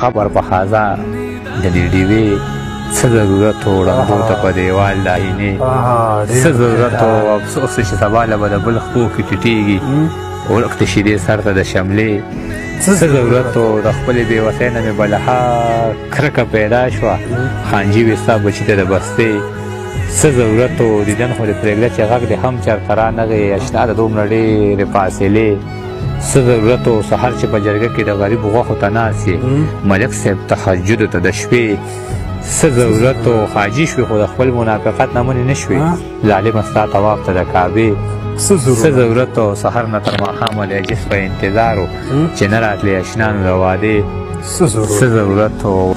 قبر په خازه د دې ډیوې څه ضرورت و، ړندو ته په دیوال د آینې څه ضرورت و. افسوس چې سبا له به د بل خپو کې ټیټېږي، ورک د شیدې سر ته د شملې څه ضرورت و. د خپلې بېوسۍ نه مې بلها کرکه پیدا شوه، خانجي وې ستا بچي ته د بستې څه ضرورت و. دیدن خو دې پرېږده چې غږ دې هم چېرته رانغی، اشنا د دومره ډېرې فاصلې څه ضرورت و. سهار چې په جرګه کې د غریب غوښو ته ناست یې، ملک صاحب تهجدو ته د شپې څه ضرورت و. حاجي شوې خو د خپل منافقت نه منې نه شوې، ظالمه ستا طواف ته د کعبې څه ضرورت و. سهار نه تر ماښامه د عاجز په انتظار و، چې نه راتلې اشنانو د وعدې څه ضرورت و.